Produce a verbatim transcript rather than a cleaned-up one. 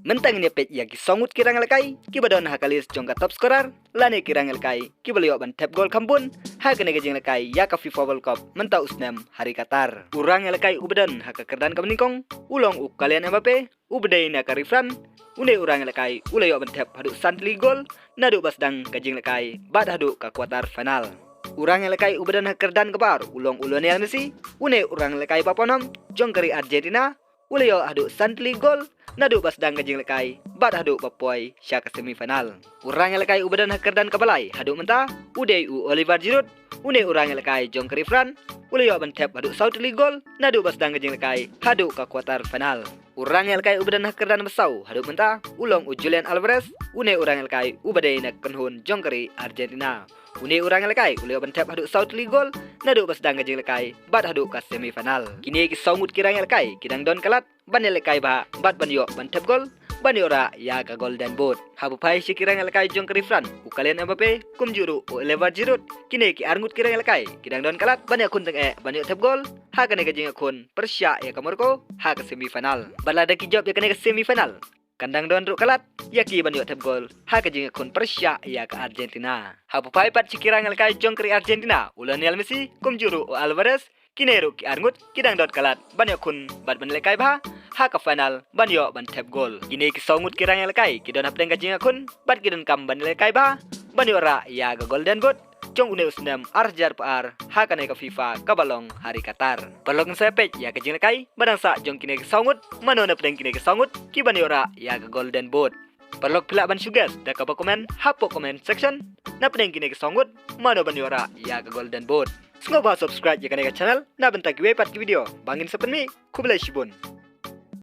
Mynta ngin ïa peit ïa ki saw ngut ki rangïalehkai kiba don ha ka list jong ka top scorer lane ki rangïalehkai kiba la ïoh ban thep gol kham bun ha kane ka jinglehkai ïa ka FIFA World Cup mynta u snem ha ri Qatar. U rangïalehkai uba don ha ka kyrdan kaba nyngkong u long u Kylian Mbappe uba dei na ka ri France. Une u rangïalehkai u la ïoh ban thep haduh san tylli ki gol naduh ba sdang ka jinglehkai bad haduh ka quarter final. U rangïalehkai uba don ha ka kyrdan kaba ar u long u Lionel Messi, une u rangïalehkai ba pawnam jong ka ri Argentina, u la ïoh haduh san tylli ki gol naduh ba sdang ka jinglehkai bad haduh ba poi sha ka semi final. U rangïalehkai uba don ha ka kyrdan kaba lai haduh mynta u dei u Olivier Giroud, une u rangïalehkai jong ka ri France, u la ïoh ban thep haduh saw tylli ki gol naduh ba sdang ka jinglehkai haduh ka quarter final. U rangïalehkai uba don ha ka kyrdan ba saw haduh mynta u long u Julian Alvarez, une u rangïalehkai uba dei na ka kynhun jong ka ri Argentina. Une u rangïalehkai u la ïoh ban thep haduh saw tylli ki gol naduh ba sdang ka jinglehkai bad haduh ka semi final. Kine ki saw ngut ki rangïalehkai ki dang don ka lad ban ïalehkai bha bad ban ïoh ban thep gol ban ïoh rah ïa ka Golden Boot. Haba phai sha ki rangïalehkai jong ka ri France, u Kylian Mbappe kumjuh ruh u Olivier Giroud, kine ki ar ngut ki rangïalehkai ki dang don ka lad ban ïakhun tyngeh ban ïoh thep gol ha kane ka jingïakhun pyrshah ïa ka Morocco ha ka semi final. Bad lada ki jop ïa kane ka semi final, kan dang don ruh ka lad ïa ki ban ïoh thep gol ha ka jingïakhun pyrshah ïa ka Argentina. Haba phai pat sha ki rangïalehkai jong ka ri Argentina, u Lionel Messi kumjuh ruh u Alvarez, kine ruh ki ar ngut ki dang don ka lad ban ïakhun bad ban ïalehkai bha ha ka final ban ïoh ban thep gol. Kine ki saw ngut ki rangïalehkai ki don hapdeng ka jingïakhun bad ki donkam ban ïalehkai bha ban ïoh rah ïa ka Golden Boot jong une u snem ar hajar arphew ar ha kane ka FIFA kaba long ha ri Qatar. Paralok, ngin sa peit ïa ka jinglehkai ba dang sah jong kine ki saw ngut, mano napdeng kine ki saw ngut kiban ïoh rah ïa ka Golden Boot. Paralok, phi lah ban shu guess da kaba comment hapoh comment section napdeng kine ki saw ngut mano ban ïoh rah ïa ka Golden Boot. Sngewbha subscribe ïa kane ka channel na bynta kiwei pat ki video ba ngin sa pynmih. Khublei shibun.